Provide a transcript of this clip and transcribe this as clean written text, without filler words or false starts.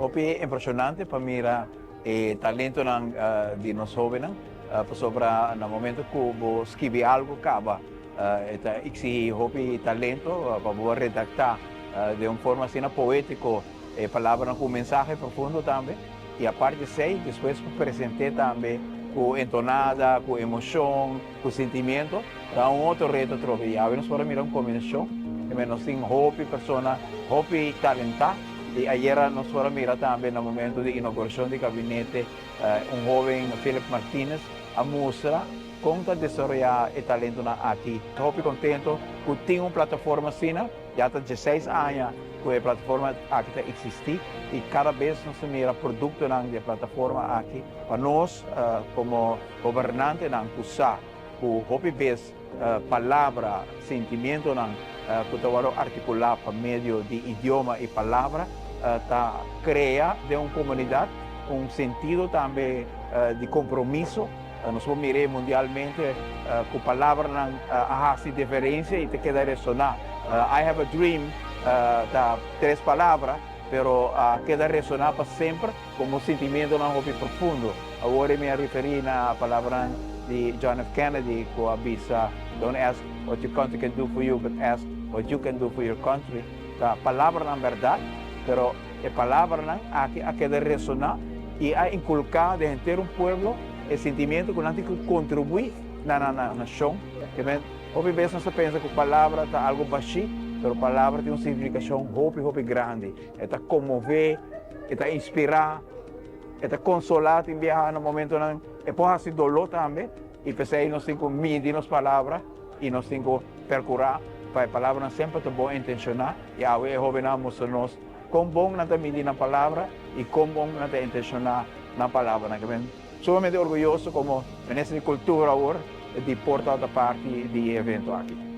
Hopi impresionante pa mira e talentonan di nos hobennan, pasobra na momento cu bo skibi algo caba, e ta exigi hopi talento pa bo redacta den un forma asina poetico e palabranan cu un mensahe profundo tambe. Y aparte di esey, despues pa presente tambe cu entonada, cu emocion, cu sentimiento, ta un otro reto atrobe. Y awe nos por a mira un combinacion, e nos tin hopi persona hopi talenta. Y ayera nos por a mira tambe na momento di inauguracion di gabinete, un hoben, Philip Martinez, a mustra con ta desaroya e talentonan aki. Hopi contento cu tin un plataforma asina. Ya ta 16 aña cu e plataforma aki ta existi y cada bes nos ta mira productonan di e plataforma aki. Pa nos como gobernantenan cu sa cu hopi bes palabra, sentimientonan cu ta wordo articula pa medio di idioma y palabra, ta crea den un comunidad un sentido tambe di compromiso. Nos por mir'é mundialmente cu palabranan a haci diferencia y ta keda resona. "I have a dream" ta tres palabra, pero a keda resona pa semper como sentimientonan hopi profundo. Awor mi a referi na palabranan di John F. Kennedy cu a bisa: "Don't ask what your country can do for you, but ask what you can do for your country." Ta palabranan berdad, pero e palabranan aki a keda resona y a inculca den henter un pueblo e sentimiento cu nan tin cu contribui na nan nacion. Hopi bes nos ta pensa cu palabra ta algo bashi, pero palabra tin un significacion hopi, hopi grandi. E ta conmove, e ta inspira, e ta consola tin biaha na momentonan, e por haci dolor tambe, y p'esey nos tin cu midi nos palabra y nos tin cu percura pa e palabranan semper ta bon intenciona, y awe e hobennan a mustra nos con bon nan ta midi nan palabra y con bon nan ta intenciona nan palabranan. Ke men sumamente orguyoso como Minister di Cultura awor di por ta parti di e evento aki.